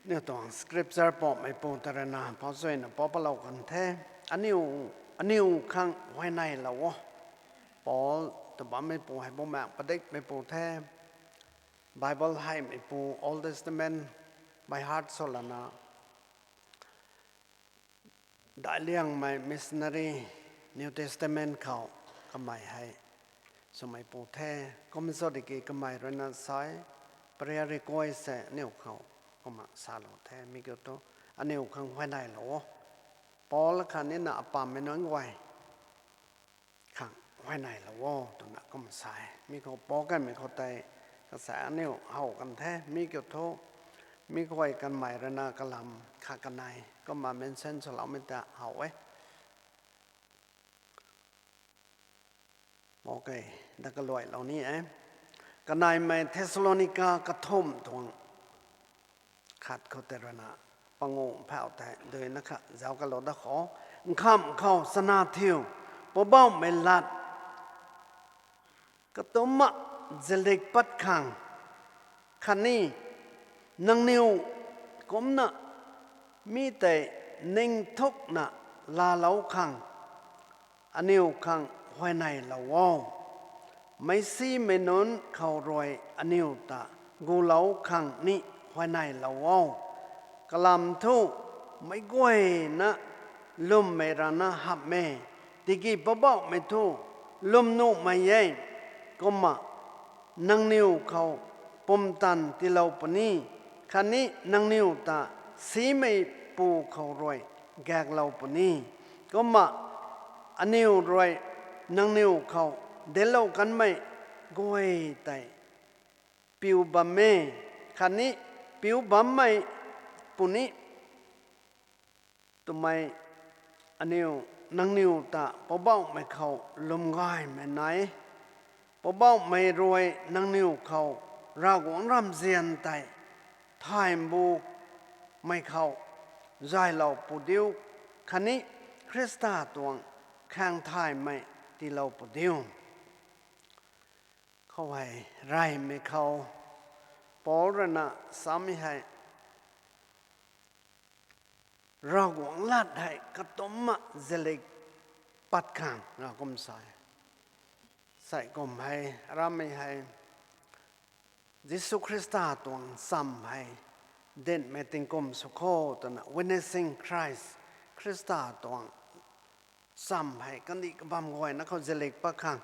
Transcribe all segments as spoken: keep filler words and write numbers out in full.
Aniu tuang scripture pumeipu ta rui na pouchuina pou palou kan the. Aniu, aniu khang huayneylou o. Paul tw bammeipu hei bumaengh padikmeipu the. Bible heimeipu, Old Testament by heart sw lana, daic liangmei missionary, New Testament khou kamei hei swmeipu the. Kum sw tiki kamei rui na sai, prayer request se aniu khou kumna salou the. Mi kiu thu, aniu khang huayneylou o. Paul khatni na apammei nunc guay khang huayneylou o twna kum sa e. Mi khou Paul kanmei khou tei kasa aniu how kan the. Mi kiu thu, mi guay kanmei rui na kalam khat kanei kumna mention swloumei ta how e. Okay, da kaluailou ni e. Kaneimei Thessalonica kathumh tuang khat khou tei rui na, panguh phauh tei duina khat zauc kalou da khou. Nkhamh khou chana thiu, Poubauhmei lat katumcna zilik pat khang khatni nangniw kumcna mi tei ningthukna laalou khang aniu khang huayneylou o. Meicsimei nunc khou rui aniw ta gulou khang ni huayneylou o. Kalam thu, meic guayna lwmmei rana hamh e, tiki Poubauhmei thu lwmnuhmei e. Kumna nangniw khou pumtan tiilou puni, khatni nangniw ta simeipu khou rui gaeklou puni. Kumna aniw rui nangniw khou dinclou kanmei guay tei piu bam e, khatni piu bammei puni twmei aniw, nangniw ta Poubauhmei khou lwm gaymei nai. Poubauhmei rui nangniw khou Ravguangc ramzian tei thaymbu mei khou zaylou pu diu, khatni Khrista tuang khaeng thaymei tiilou pu diu. Khou hei reymei khou Paul rui na samei hei, Ravguangc lat hei katumcna zilik pat khang na kum sa e. Sei kum hei, ramei hei, Jisu Khrista tuang chamv hei dincmei tingkum sw kho twna, Witnessing Christ, Khrista tuang chamv hei kandih kabamv guayna khou zilik pat khang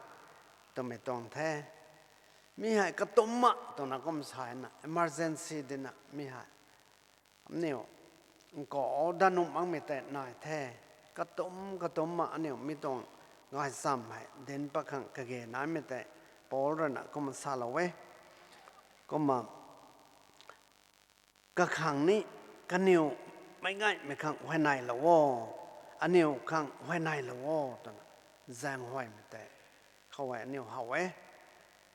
twmei tuang the. Mi hei katumcna twna kum sa na, emergency dina mi hei. Aniu nko da nuh makmei tei nai the. Katumc katumcna aniu mi tuang gaychamv hei dinc pat khang kage naimei tei Paul rui na kumna salou e. Kumna kakhang ni, kaniw meic gaymei khang huayneylou o, aniw khang huayneylou o twna zaenghuaymei tei khou hei aniu how e.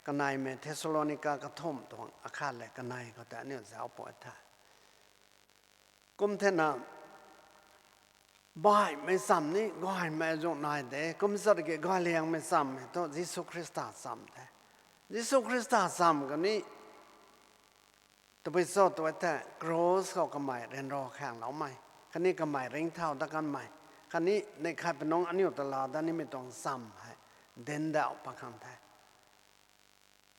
Kaneimei Thessalonica kathumh tuang akhat le kanei khou tei aniu zauc pat the. Kum thena, baihmei chamv ni gaymei azuh nai de. Kum zat ki gayliangmei chamv hei thu Jisu Khrista chamv the. Jisu Khrista chamv kani tabui cho tw the, cross khou kamei ryanra khaengloumei, khatni kamei ringcthau dat kanmei, khatni neih khat punung aniu ta laa dat nimei tuang chamv hei dincdauh pat khang the.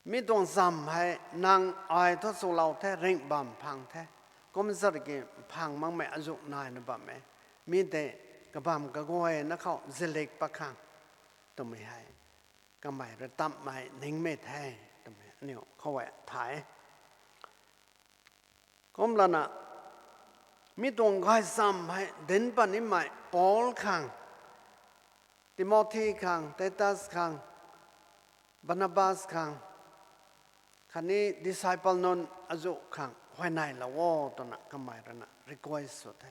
Mi tuang chamv hei nang ai thu swlou the, ringh bam phang the. Kum zat ki phang makmei azuh naina bam e. Mi tei kabamv kaguayna khou zilik pat khang twmei hei kamei rui tamhmei ningmei the twmei aniu khou e thay. Kumlana, mi tuang gaychamv hei dinc pat nimei Paul khang, Timothy khang, Titus khang, Barnabas khang, khatni disciple nunc azuh khang huayneylou o twna kamei rui na request sw the.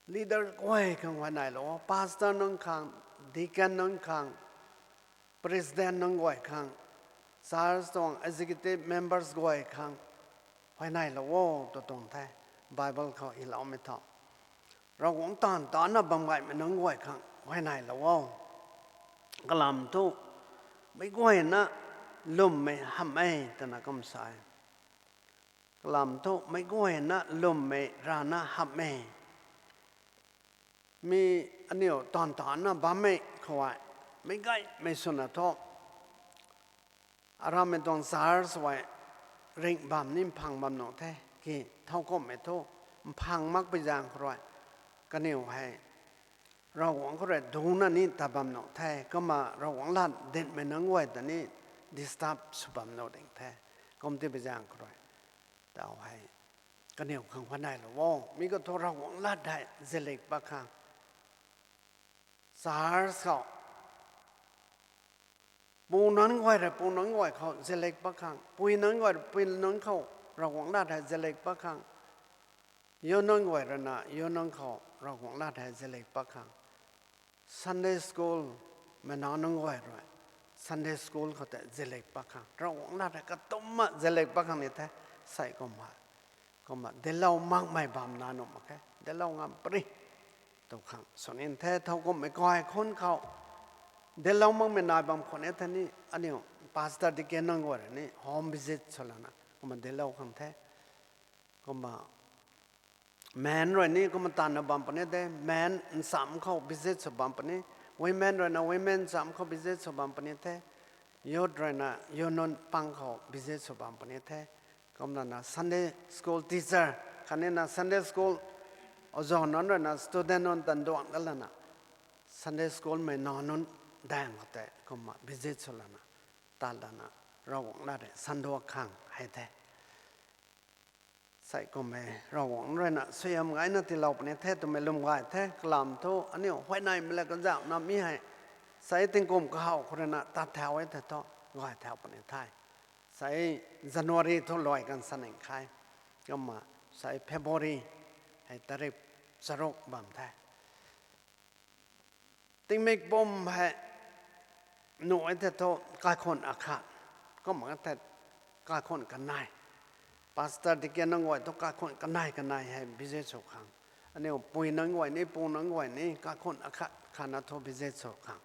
Leader guay khang huayneylou o, pastor nunc khang, deacon nunc khang, president nunc guay khang, church tuang executive members guay khang huayneylou o tw tuang the. Bible khou hyloumei thu, Ravguangc taanv tana bam gaymei nunc guay khang huayneylou o. Kalam thu, meic guayna lwmmei hamh e twna kum sa e. Kalam thu meic guayna lwmmei rana hamh e. Mi aniu taanv tana bammei khou e, meic gaymei swna thu, arammei tuang church e, ringh bam ni mphang bam nuh the, ki thowkumhmei thu mphang makpui zaeng khou rui, kaniw hei Ravguangc khou rui dungcna ni ta bam nuh the, kumna Ravguangc lat dinhmei nunc guay ta ni disturb sw bam nuh ding the, kum tipui zaeng khou rui. Tau hei, kaniw khang huayneylou o, mi khou thu Ravguangc lat hei zilik pat khang. Church khou, pu nunc guay rui pu nunc guay khou zilik pat khang, pui nunc guay rui pui nunc khou Ravguangc lat hei zilik pat khang, union guay ruina union khou Ravguangc lat hei zilik pat khang, Sunday school mei nac nunc guay rui Sunday school khou tei zilik pat khang, Ravguangc lat hei katumna zilik pat khang ni the, sei kum hei. Kumna dinclou makmei bam nai nuh mak khe, dinclou ngam pary tu khang sw ni the, thowkumhmei kaikhunc khou dinclou makmei nai bam khwan e the ni, aniu pastor, deacon nunc guay rui ni home visit sw lana kumna dinclou khang the. Kumna men rui ni kumna taanvna bam puni the, men ncham khou visit sw bam puni, women ruina women ncham khou visit sw bam puni the, youth ruina union pang khou visit sw bam puni the. Kumlana Sunday school teacher khatni na Sunday school oja nunc ruina student nunc tan duang dat lana Sunday school mei nac nunc daeng khou tei kumna visit sw lana, tat lana, Ravguangc lat rui sanduak khang hei the. Sei kum e, Ravguangc ruina suaihiam gayna tiilou puni the twmei lwm gay the, kalam thu aniu huayneymei le kazauhna mi hei, sei tingkum kahaw khou ruina tat thau e the thu, gay thau puni the. Sei January thu luai kan sa ning khe. Kumna sei February hei tarik charuk bam the. Tingmik pum hei nuh e the thu, kaikhunc akhat, kumna the kaikhunc kanei. Pastor, deacon nunc guay thu kaikhunc kanei kanei hei visit sw khang. Aniu pui nunc guay ni pu nunc guay ni kaikhunc akhat khatna thu visit sw khang.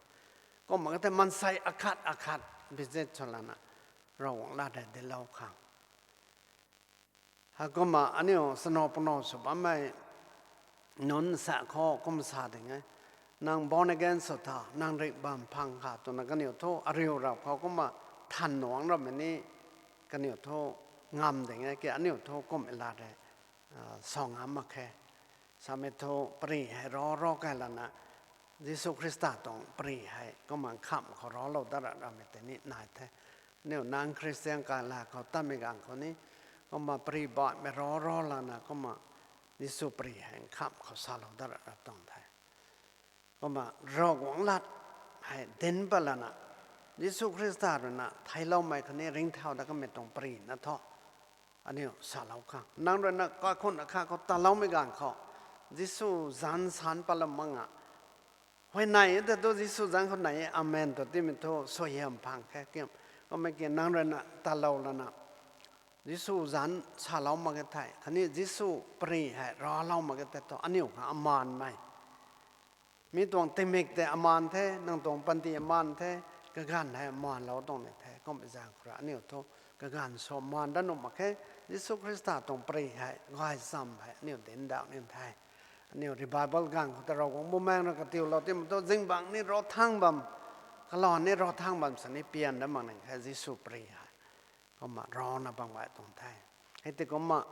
Kumna the maansei akhat akhat visit sw lana Ravguangc lat hei dinclou khang. Heikumna aniu sano pano sw bammei nunc sa khou kum sa ding e. Nang born again sw tha, nang ringh bam phang kha twna kaniw thu ariu rap khou kumna than nuang rammei ni kaniw thu ngam ding e, ki aniu thu kum lat rei sa ngam mak khe. Samei thu pary hei rav rav kay lana, Jisu Khrista tuang pary hei kumna nkham khou ravlou dat ra rammei tei ni nai the. Aniu nang Christian kala khou tatmei ganv khou ni, kumna pary baihmei rav rav lana kumna Jisu pary hei nkham khou salou dat ra rap tuang the. Kumna Ravguangc lat hei dinc pat lana, Jisu Khrista ruina theicloumei khatni ringcthau dat kamei tuang pary na thu, aniu salou khang. Nang ruina kaikhunc akhat khou taloumei ganv khou, Jisu zanc sanc patlou mak nga, huayney e the thu Jisu zanc khou nai e, amen tw timei thu suaihiam phang khe. Kummei ki nang ruina talou lana, Jisu zanc salou mak ge the khatni Jisu pary hei ravlou mak ge the thu aniu khang amaan mei. Mi tuang tingmik tei amaan the, nang tuang panty amaan the, kaganv hei maanlou tuang ni the. Kummei zaeng khou rui aniu thu kaganv sw maan dat nuh mak khe. Jisu Khrista tuang pary hei gaychamv hei aniu dinc dauh ni the. Aniu revival ganv khou ta Ravguangc Bumaengh rui katiulou timei thu zingbangc ni rav thangc bam, kalan ni rav thangc bam sini pian dat mak ning khe Jisu pary hei. Kumna ravna bam gay tuang the. Hei tei kumna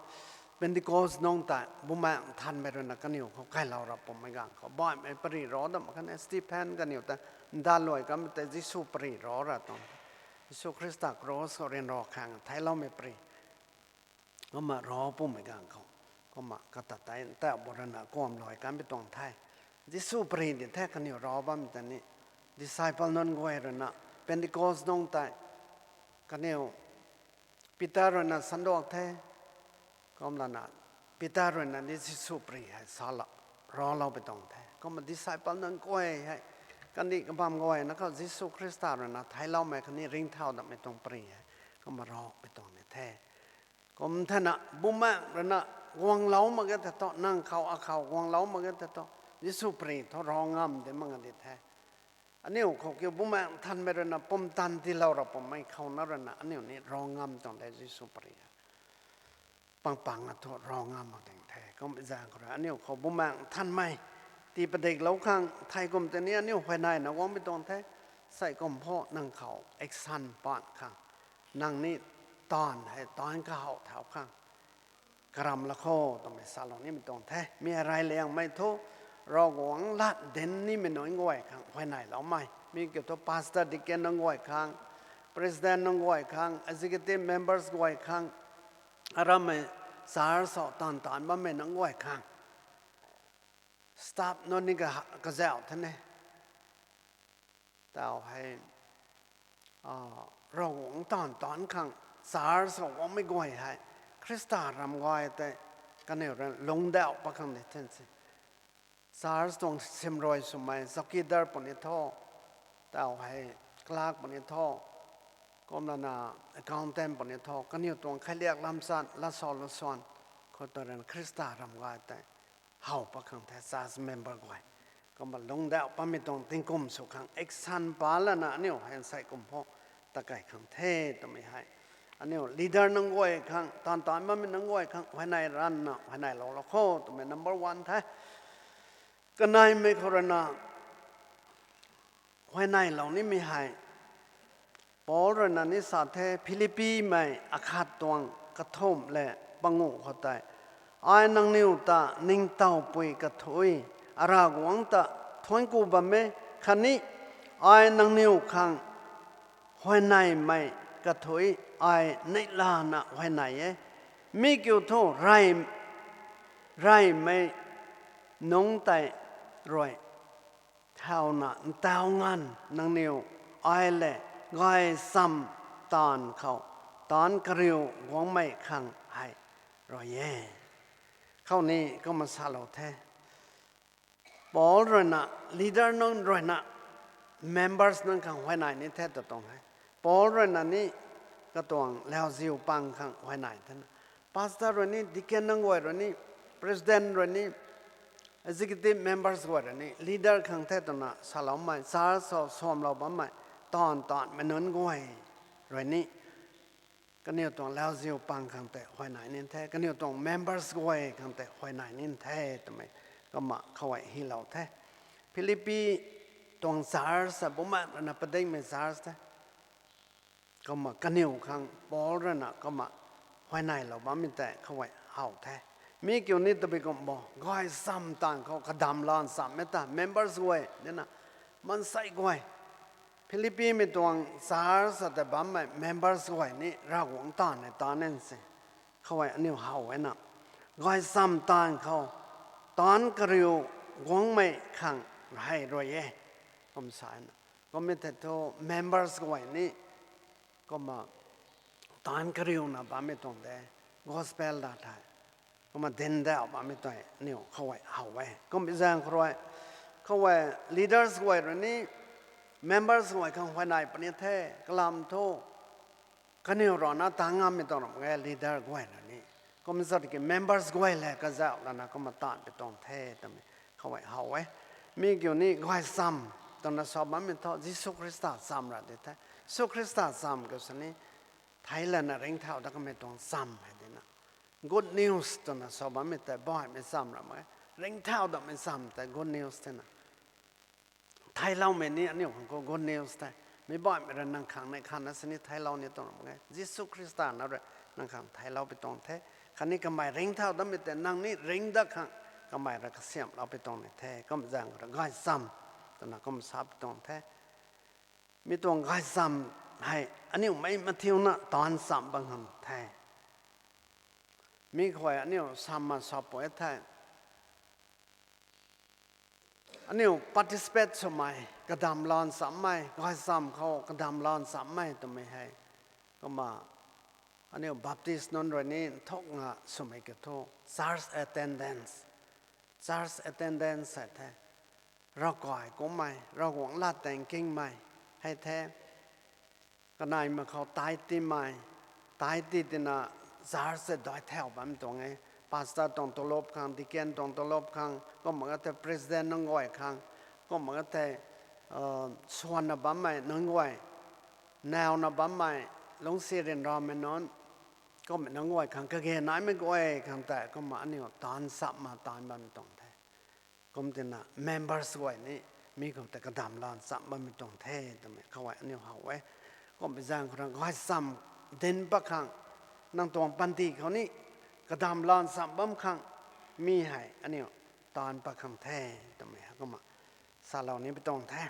Pentecost nungc tei Bumaengh Nthanmei ruina kaniw khou kailou rap pummei ganv khou baihmei pary rav dat mak khe. Stephen kaniw ta ndalui kanmei tei Jisu pary rav ra tuang the. Jisu Khrista cross khou ryanra khang theicloumei pary kumna rav pummei ganv khou, kumna kata tei ntauh bu ruina kuam lui kanmei tuang the. Jisu pary di the kaniw rav bammei ta ni. Disciple nunc guay ruina Pentecost nungc tei kaniw Peter ruina sanduak the. Kumlana Peter ruina ni Jisu pary hei sala ravlou pui tuang the. Kumna disciple nunc guay hei kandih kabamv guayna khou Jisu Khrista ruina theicloumei khatni ringcthau datmei tuang pary hei kumna rav pui tuang ni the. Kum thena Bumaengh ruina guanglou mak ge the thu, nang khou akhou guanglou mak ge the thu, Jisu pary thu rav ngam di mak nga di the. Aniu khou kiu Bumaengh Nthanmei ruina pumtan tiilou rap pummei khou na ruina aniu ni rav ngam tuang de Jisu pary hei. pang pang a thu raw ngam mak ding the. Kum zaeng khou rui aniu khou Bumaengh Nthanmei tii padiklou khang thei kum tei ni aniu huayneyna guangmei tuang the. Sei kum pho nang khou action paan khang, nang ni taanv hei taanc kahaw thau khang karam la kho twmei salou nimei tuang the. Mi hei reyliangmei thu, Ravguangc lat dinc nimei nunc guay khang huayneyloumei. Mi kiu thu pastor, deacon nunc guay khang, president nunc guay khang, executive members guay khang, arammei church khou taanv taanc bammei nunc guay khang, staff nunc ni ka, kazauh the ne. Tau hei, a, Ravguangc taanv taanc khang church khou guangmei guay hei Khrista ram guay tei kaniw rui lungcdauh pat khang di the se. Church tuang simrui swmei chowkidar puni tho, tau hei clerk puni tho, kumlana accountant puni tho, kaniw tuang khailiak lamsan, lasau lusuan khou ta rui Khrista ram guay tei how pat khang the church member guay. Kumna lungcdauh patmei tuang tingkum sw khang action pa lana aniu hei sei kum pho takei khang the twmei hei, aniu leader nunc guay khang, taanv taanc bammei nunc guay khang huayney ranvna huayneylou la kho twmei number one the. Kaneimei khou rui na huayneylou nimei hei Paul rui na ni sa the, Philippimei akhat tuang kathumh le panguh khou tei, ai nangniw ta ningtowpui kathuic, Ravguangc ta thuanc ku bam e, khatni ai nangniw khang huayneymei kathuic ai neihlana huayney e. Mi kiu thu rey, reymei nungc tei rui thauna ntaw nganv nangniw ai le gaychamv taanv khou taanc kariu guangmei khang hei rui e. Khou ni kumna salou the. Paul rui na, leader nunc rui na, members nunc khang huayney ni the ta tuang e. Paul rui na ni katuang lauziu pang khang huayney the na. Pastor rui ni, deacon nunc guay rui ni, president rui ni, executive members guay rui ni, leader khang the twna saloumei, church khou suamlou bammei, taanv taanmei nunc guay rui ni, kaniw tuang lauziu pang khang tei huayney nin the, kaniw tuang members guay khang tei huayney nin the twmei kumna khou hei hylou the. Philippi tuang church a Bumaengh rui na padikmei church the. Kumna kaniw khang Paul rui na kumna huayneylou bammei tei khou hei how the. Mi kiu ni tabui kum bo, gaychamv taanv khou kadamlan chammei ta members guay nina, maansei guay, Philippimei tuang church ta bammei members guay ni Ravguangc taanv e, taanv e se. Khou hei aniu how e na, gaychamv taanv khou taanc kariu guangmei khang hei rui e, kum sa e na. Kummei thei thu members guay ni kumna taanc kariuna bammei tuang de, gospel da thei kumna dincdauh bammei tei aniu khou hei how e. Kumbi zaeng khou rui, khou hei leaders guay rui ni members guay khang huayney puni the, kalam thu kaniw rui na tang ngammei tuang ram ge leader guay rui ni. Kum zat ki members guay le kazauh lana kumna taanv pi tuang the twmei khou hei how e. Mi kiu ni gaychamv twna sa bammei thu Jisu Khrista chamv ra di the. Jisu Khrista chamv kiu sini theic lana ringcthau dat kamei tuang chamv hei di na. Good news twna sa bammei tei baihmei chamv ra mak e. Ringcthau datmei chamv tei good news the na. Theicloumei ni aniu khang khou good news the. Meic baihmei rui nang khang nei khanna sini theiclou ni tuang ram e. Jisu Khrista na rui nang khang theiclou pi tuang the. Khatni kamei ringcthau datmei tei nang ni ringc dat khang kamei rui kasiamhlou pi tuang ni the. Kum zaeng rui gaychamv twna kum sa pi tuang the. Mi tuang gaychamv hei aniu mei mathiuna taanc chamv bang khang the. Mi khou hei aniu samna sa pui the. Aniu participate swmei, kadamlan chammei, gaychamv khou kadamlan chammei twmei hei. Kumna aniu Baptist nunc rui ni nthuk nga swmei kiu thu church attendance. Church attendance hei the. Ravkai kummei, Ravguangc lat tei nkingmei hei the. Kaneimei khou tithe tiimei, tithe tii tina church se daic thau bam tuang e. Pastor tuang tulop khang, deacon tuang tulop khang, kumna ka the president nunc guay khang, kumna ka the, swanna bammei nunc guay, nawna bammei, lungcsi ryanramei nunc, Kummei nunc guay khang kage naimei guay khang tei kumna aniu taanv cham ma taanv bammei tuang the. Kum tina members guay ni mi khou tei kadamlan cham bammei tuang the twmei khou hei aniu how e. Kummei zaeng khou rui gaychamv dinc pat khang, nang tuang panty khou ni kadamlan cham bam khang mi hei aniu taanv pat khang the twmei kumna salou ni pi tuang the.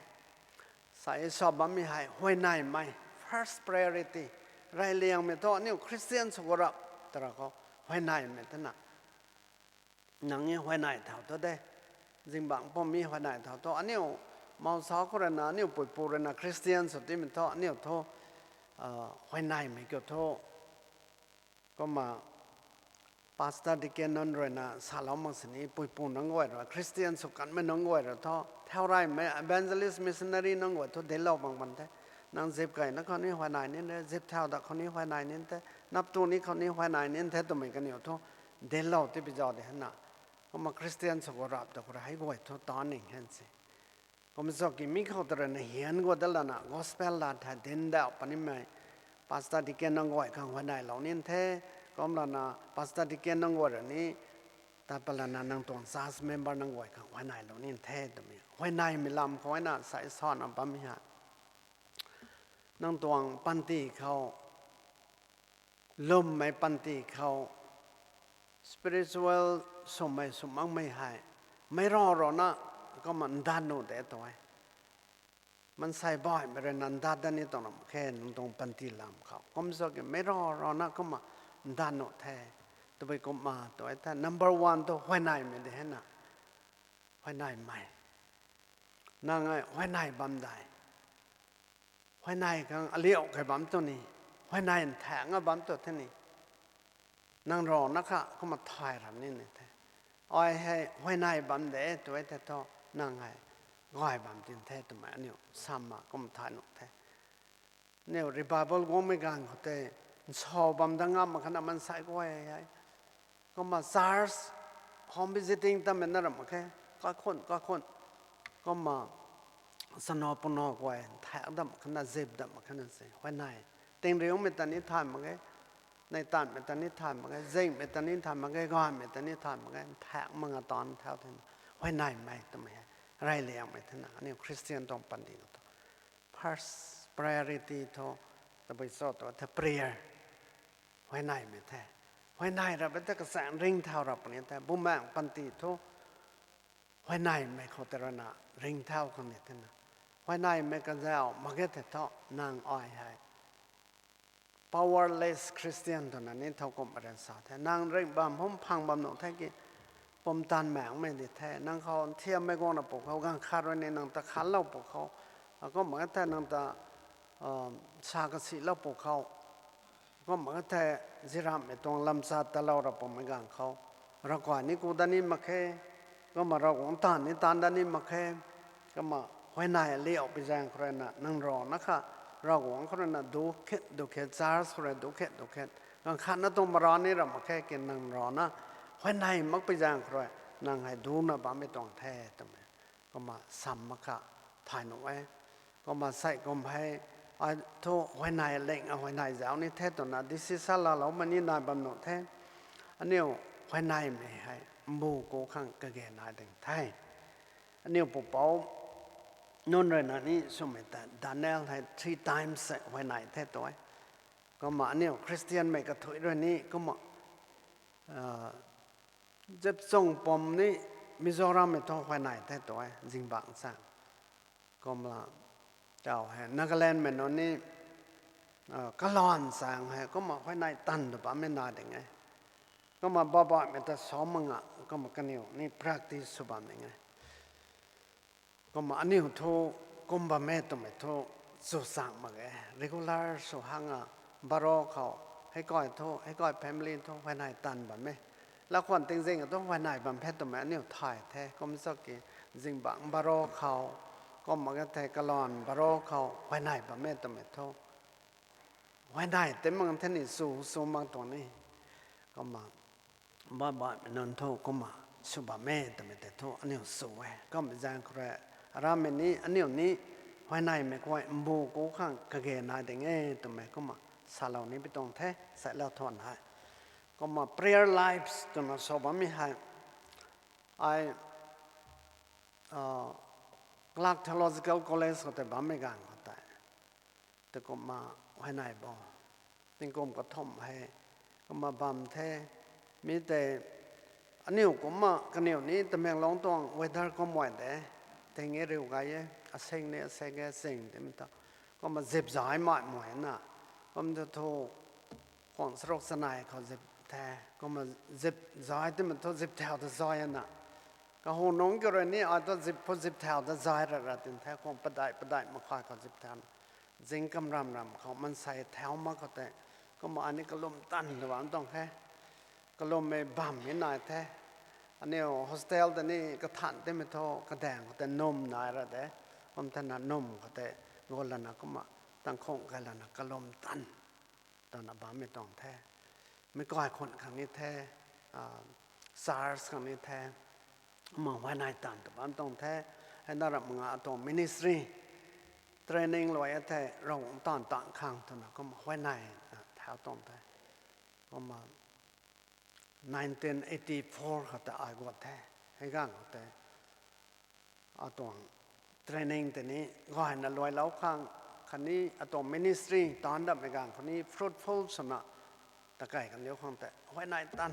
Sa e sa bammei hei huayneymei, first priority. Reyliangmei thu aniu Christian sw khou rap tara khou huayneymei twna nang e huayney thau thu de. Zingbangc pum mi huayney thau thu aniu mausa khou rui na, aniu puipu rui na Christian sw timei thu aniu thu huayneymei kiu thu. Kumna pastor, deacon nunc rui na salou mak sini puipu nunc guay rui, Christian sw kanmei nunc guay rui thu, thau reymei evangelist, missionary nunc guay thu dinclou bang bam the. Nang zip keyna khou ni huayney nin the, zip thau dat khou ni huayney nin the, nap tu ni khou ni huayney nin the twmei kaniw thu dinclou ti pi zau de hena. Kumna Christian sw khou rap ta khou rui hei guay thu taanv ning hen se. Kum cho ki mi khou ta rui na hian guay dat lana gospel lat hei dinc dauh punimei pastor, deacon nunc guay khang huayneylou nin the. Kumlana pastor, deacon nunc guay rui ni tat pat lana nang tuang church member nunc guay khang huayneylou nin the twmei huayneymei lam khou na sa e sana bammei hei nang tuang panty khou, lwmmei panty khou, spiritual swmei sw makmei hei meic ra rana kumna ndat nuh de tu e. Maansei baihmei rui na ndat dat ni tuang ram khe nang tuang panty lam khou. Kum cho ki meic ra rana kumna ndat nuh the. Tabui kumna tu e the number one thu huayneymei de hena. Huayneymei. Nang e huayney bam dei. Huayney khang aliu kei bam tu ni, huayney nthaek nga bam tu the ni, nang rana kha kumna thay ram ni ni the. Ai hei huayney bam de tu e the thu, nang hei gay bam tin the twmei aniu samna kumna thay nuh the. Aniu revival guangmei ganv khou tei, nsa bam dat ngam mak khana maansei guay hei kumna church, home visiting tamei na ram mak khe, kaikhun kaikhun, kumna chana puna guay nthaek dam mak khana, zip dam mak khana se huayney. Tingriumei ta ni thay mak ge, neihtanmei ta ni thay mak ge, zingmei ta ni thay mak ge, gaymei ta ni thay mak ge, nthaek mak nga taanv thau the. Huayneymei twmei hei reyliangmei thena aniu Christian tuang panty khou thu first priority thu tabui cho tu the prayer. Huayneymei the. Huayney rap e the kachaeng ringcthau rap puni the. Bumaengc panty thu huayneymei khou tei rana ringcthau khang ni thena. Huayneymei kazauh mak ge the thu nang ai hei powerless Christian twna ni thow kumh ran sa the. Nang ringh bam hum phang bam nuh the ki, pumtan maengmei di the. Nang khou nthiammei guangna pwkhou, ganv khat rui ni nang ta khanlou pwkhou, akumh mak ge the nang ta sa kasilou pwkhou, kumh mak ge the, zirammei tuang lamcha talou ra pwmei ganv khou, ravkai ni ku dat ni mak khe, kumna Ravguangc taanv ni taanv dat ni mak khe, kumna huayney liaupi zaeng khou rui na nang rana kha, Ravguangc khou rui na du khet du khet, church khou rui du khet du khet, ganv khatna tuang mara ni ram mak khe ki nang rana, huayney makpi zaeng khou rui, nang hei duna bammei tuang the twmei. Kumna sam mak kha thay nuh e. Kumna sei kum hei, ai thu huayney ling a huayney zauc ni the twna decision laalou mani nai bam nuh the. Aniu huayneymei hei mbu ku khang kage nai ding the. Aniu pupouc nunc rui na ni swmei ta Daniel hei three times se huayney the tu e. Kumna aniu Christianmei kathuic rui ni kumna, zepchung pum ni Mizorammei thu huayney the tu e, zingbangc sa. Kumna, tau hei Nagalandmei nunc ni, kalan chaeng hei kumna huayney tanv tu bammei na ding e. Kumna babaihmei ta sa mak nga, kumna kaniw ni practice sw bam ding e. Kumna aniu thu kum bam e twmei thu chuzaeng mak ge. Regular sw hang a, baro khou, heikai thu, heikai family thu huayney tanv bam e. Lakhwan tingzing thu huayney bam phe twmei aniu thay the. Kum cho ki, zingbangc baro khou, kumna ka thei kalan baro khou huayney bam e twmei thu, huayney ti mak the ni, sw sw mak tuang ni. Kumna, babaihmei nunc thu kumna sw bam e twmei tei thu aniu sw e. Kummei zaeng khou rui, aramei ni aniu ni huayneymei khou mbu ku khang kage nai ding e twmei kumna salou ni pi tuang the, salou thuan hei. Kumna prayer lives twna sa bammei hei, ai Clark Theological College khou tei bammei ganv khou tei, tei kumna huayney bo, tingkum kathumh hei kumna bam the. Mi tei aniu kumna kaniw ni Tamenglong tuang weather kumna de, ting e riu gay e, asing ni asing e sing timei ta, kumna zip zay mai mai na, kum tu thu khwang charuk chanei khou zip the, kumna zip zay timei thu zip thau ta zay na, kahunungc kiu rui ni ai thu zip phu zip thau ta zay ra ra tin the, khwang padeih padeih makhay khou zip thau na, zing kamram ram khou maansei thau mak khou tei, kumna ai ni kalum tan ta bam tuang the. Kalummei bammei nai the. Aniu hostel ta ni kathan timei thu kadaeng khou tei num nai ra de, kum thena num khou tei gu lana kumna tangkhung kai lana kalum tan twna bammei tuang the. Mi kai khun khang ni the, church khang ni the, kumna huayney tan ta bam tuang the. Hei na ram nga atuang ministry training luai e thei Ravguangc taanv tang khang twna kumna huayney thau tuang the. Kumna nineteen eighty four khou tei ai guat the. Hei ganv khou tei atuang training tei ni gayna luailou khang khatni atuang ministry taanc dammei ganv khou ni fruitful swna takei kandiu khang tei huayney tan,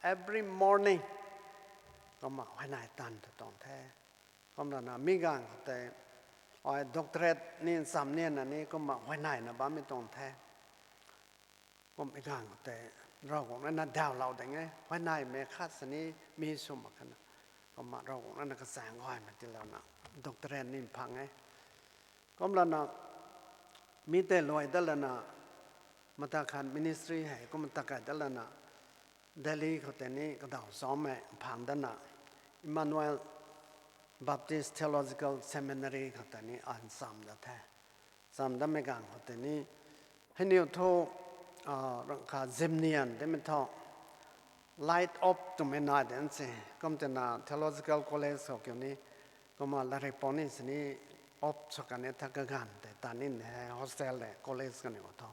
every morning kumna huayney tan ta tuang the. Kumlana mi ganv khou tei ai doctorate ni ncham nina ni kumna huayneyna bammei tuang the. Kummei ganv khou tei Ravguangc rui na dawlou ding e, huayneymei khat sini mi sw mak khana. Kumna Ravguangc rui na kachaeng gaymei tiilouna doctorate ni phang e. Kumlana mi tei luai dat lana, mata khan ministry hei kumna takai dat lana, Delhi khou tei ni kadaw chaumei phang dana, Emmanuel Baptist Theological Seminary khou tei ni an cham dat the. Cham datmei ganv khou tei ni, heiniw thu, rangkha zimnian timei thu, light up twmei nai de se. Kum tina theological college khou kiu ni, kumna latrik pou ni sini off sw kan e tha, kaganv tei tan ni he, hostel le college kaniw thu.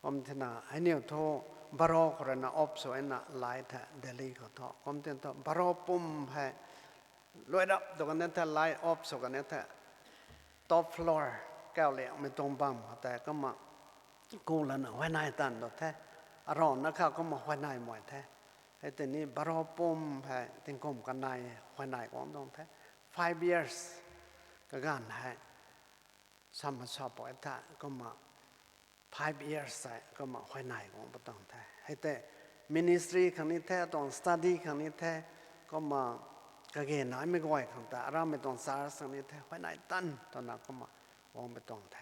Kum tina heiniw thu baro khou rui na off sw e na light hei Delhi khou thu. Kum tina thu baro pum hei luai rap tu kan e tha, light off sw kan e tha. Top floor, kauliangmei tuang bam khou tei kumna ku lana huayney tan tu the. Arana kha kumna huayney mai the. Hei tei ni baro pum hei tingkum kanei huayney guang tuang the. Five years kaganv hei sam sa pui tha kumna five years tei kumna huayney guang pa tuang the. Hei tei ministry khang ni the, tuang study khang ni the, kumna kage naimei guay khang ta aramei tuang church khang ni the, huayney tan twna kumna guang pa tuang the.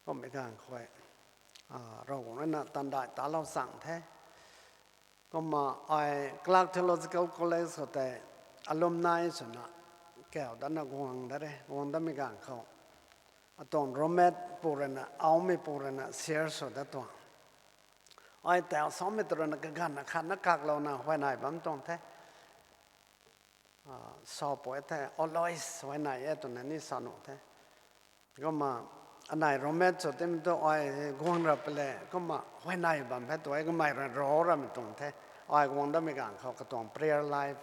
Kummei ganv khou, Ravguangc rui na tandai talou chang the. Kumna ai Clark Theological College khou tei alumni swna kau dana guang dat re, guang datmei ganv khou atuang roommate pu rui na, aumei pu rui na share sw dat tuang. Ai tau samei tu rui na kaganv na khatna kaklouna huayney bam tuang the. Sa pui the, always huayney e twna ni sa nuh the. Kumna anei roommate sw timei tu ai guang rap le, kumna huayney bam phe tu ai kamei rui ro ramei tuang the. Ai guang datmei ganv khou katuang prayer life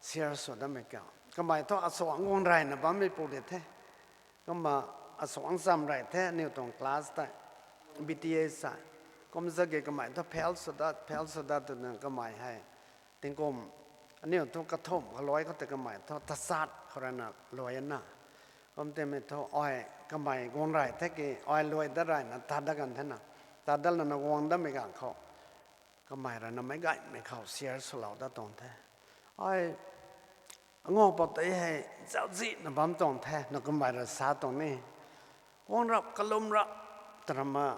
share sw datmei kiu. Kamei thu asuang guang reyna bammei pu di the. Kumna asuang cham rey the, aniw tuang class tei, B T S sa. Kum zagi kamei thu fail sw dat, fail sw dat twna kamei hei tingkum, aniw thu kathumh kaluai khou tei kamei thu tachat khou rui na luai na. Kum timei thu ai kamei guang rey the ki, ai luai dat reyna tat dat kan the na. Tat dat lana guang datmei ganv khou kamei rui na meic gaymei khou share swlou dat tuang the. Ai angaupou tei hei zauczihna bam tuang the na, kamei rui sa tuang ni. Guang rap kalum rap, tarama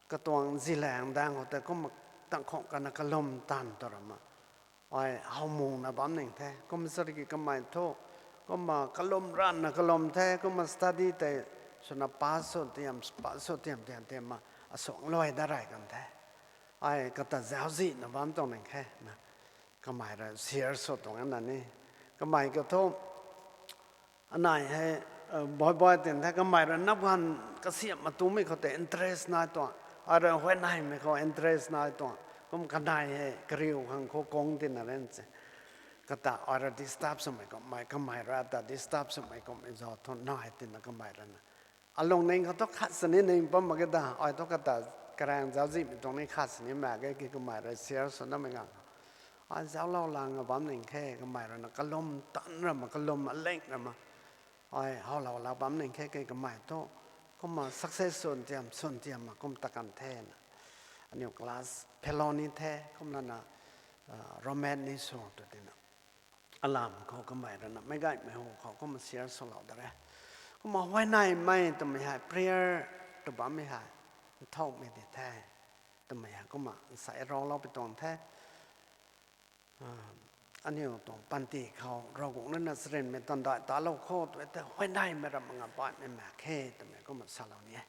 katuang zilaeng daeng khou tei kumna tangkhung kana kalum tan tu rama ai howmuna bam ning the. Kumna sariki kamei thu, kumna kalum ranna kalum the, kumna study tei swna pass sw tiam, pass sw tiam tiam tiam ma asuang luai dat rey kan the. Ai kata zauczihna bam tuang ning khe na, kamei rui share sw tuang na ni. Kamei kiu thu, anei hei, boi boi tin the, kamei rui nap ganv kasiamh matumei khou tei interest nai tuang. Ai rui huayneymei khou interest nai tuang. Kum kanei hei kariu khang khou kung tina ran se. Kata ai rui disturb swmei kummei, kamei rui ata disturb swmei kummei zauc thu nai tina kamei rui na. Alungning khou thu khat sini ning pam mak ge da, ai thu kata karaeng zauczihmei tuang ni khat sini mak ge ki kamei rui share sw namei ngang. Ai zauclou lang a bam ning khe, kamei rui na kalum tan rama, kalum aling rama. Ai howlou la bam ning khe ki kamei thu. Kumna success swn tiam, swn tiam ma kum ta kan the na. Aniu class fellow ni the, kumna na, ah, roommate ni sw tu tina. Alam khou kamei rui na, meic gaymei hu khou kumna share swlou da re. Kumna huayneymei twmei hei, prayer tw bammei hei, nthaumei di the. Twmei hei kumna, nsai raclou pi tuang the. Ah, aniu tuang panty khou, Ravguangc rui na charynmei tandai talou khou, tw e tei huayneymei ram nga baihmei mak khe, twmei kumna salou ni e.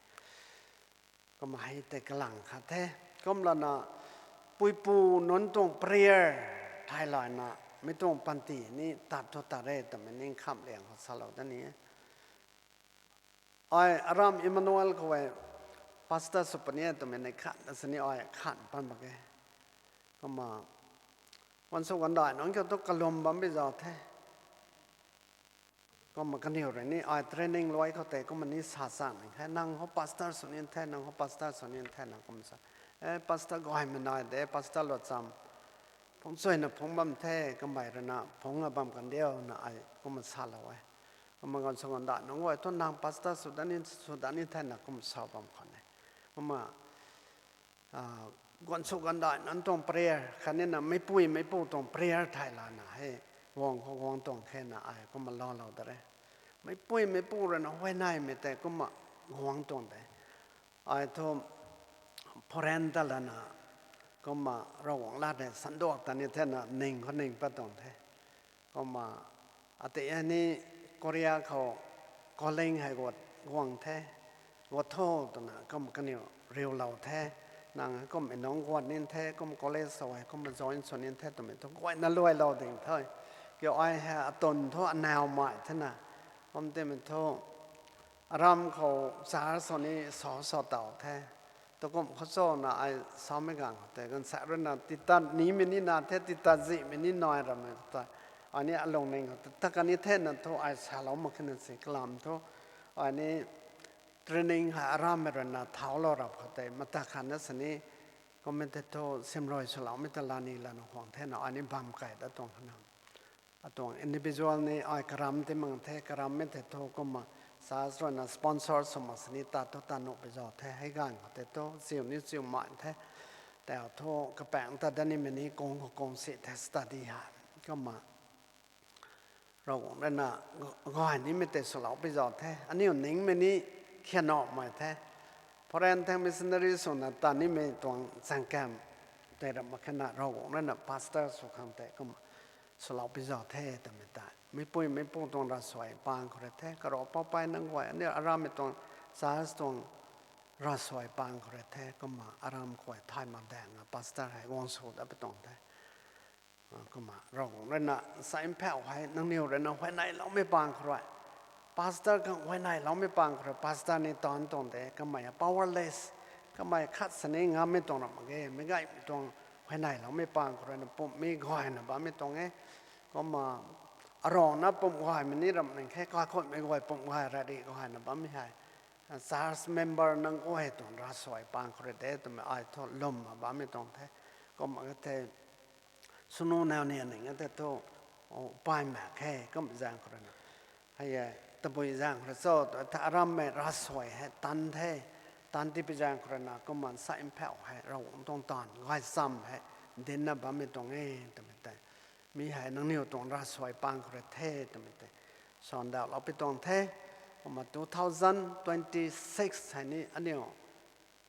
Kumna hei tei kalang khat the. Kumlana puipu nunc tuang prayer thai layna, mi tuang panty ni tat thu tat re twmei ning khamh liang khou salou da ni e. Ai aram Emmanuel khou e pastor sw puni e twmei ni khat na sini ai khan pan mak ge. Kumna, gaanv sw gaanvdaih nunc kiu thu kalum bam bi zauc the. Kumna kaniw rui ni ai training luai khou tei kumna ni sa chang ning khe, nang khou pastor sw ni the, nang khou pastor sw ni the, nang kumna sa. E, pastor gaymei nai de, pastor luat cham. Phungc chuyna phungc bam the, kamei rui na phungc a bam kan diu na ai kumna salou e. Kumna gaanv sw gaanvdaih nunc guay thu nang pastor sw dat ni, sw dat ni the na kumna sa bam khwan e. Kumna, ah, gaanv sw gaanvdaih nunc tuang prayer khatni na meicpui meicpu tuang prayer thai lana hei guang khou guang tuang khe na ai kumna laalou da re. Meicpui meicpu rui na huayneymei tei kumna guang tuang de. Ai thu foreign ta lana kumna Ravguangc lat hei sanduak ta ni the na ning khou ning pat tuang the. Kumna, ati e ni Korea khou calling hei guat guang the, guat tho twna kum kaniw riulou the, nang hei kum inung guat nin the, kum college sw hei kum join sw nin the twmei thu guayna luailou ding the. Kiu ai hei atun thu anau mai the na, kum timei thu aram khou church sw ni sa sa taw the. Tukum khou cho na ai samei gang khou tei, gaanvsaekc rui na titat nimei ni na the, titat zihmei ni nai ramei khou tei. Ai ni alungning khou tei, ta kani the na thu ai salou mak khe na si kalam thu. Ai ni training hei arammei rui na thaulou rap khou tei, mata khat na sini, kummei tei thu simrui swloumei ta lani lana huang the na, ai ni bam kai dat tuang kha na. Atuang individual ni ai karam ti mang the, karammei tei thu kumna church rui na sponsor sw mak sini tat thu tat nuh pi zauc the, hei ganv khou tei thu chiu ni chiu mai the. Tei thu kapaeng ta dat nimei ni kung khou kung si the study hei. Kumna Ravguangc rui na gay nimei tei swlou pi zauc the, aniu ningmei ni khianamei the. Foreign thang missionary swna tat nimei tuang chaeng kam tei ram mak khe na Ravguangc rui na pastor sw khang tei kumna swlou pi zauc the twmei tei. Meicpui meicpu tuang ravsuai pang khou rui the, karou poupei nunc guay, aniu arammei tuang church tuang ravsuai pang khou rui the, kumna aram khou thay mak daeng a pastor hei guang sw dat pi tuang the. Kumna Ravguangc rui na sa mphauh hei nangniw rui na huayneyloumei pang khou rui. Pastor khang huayneyloumei pang khou rui, pastor ni taanc tuang de, kamei powerless, kamei khat sini ngammei tuang ram mak ge, meic gaymei tuang huayneyloumei pang khou rui na pumhmei gayna bammei tuang e. Kumna aruangna pumh gaymei ni ram ning khe, kaikhunhmei guay pumh gay ra ri gayna bammei hei church member nunc guay tuang ravsuai pang khou rui de twmei ai thu lwmna bammei tuang the. Kumna ka the, swnu nau ni ning a tei thu, o, pay mak khe, kum zaeng khou rui na. Hei e, tabui zaeng khou rui cho, tw tha arammei ravsuai hei tan the, tan tipi zaeng khou rui na, kumna sa mphauh hei Ravguangc tuang taanv gaychamv hei dinna bammei tuang e twmei tei. Mi hei nangniw tuang ravsuai pang khou rui the twmei tei sandauhlou pi tuang the. Kumna two thousand twenty-six hei ni aniu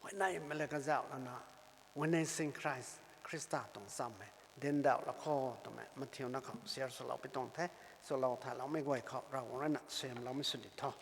huayneymei le kazauh lana, Witnessing Christ, Khrista tuang cham hei dindauhlou kho twmei mathiuna khou share swlou pi tuang the. Swlou thayloumei guay khou Ravguangc rui na suaihiamloumei sw di tho.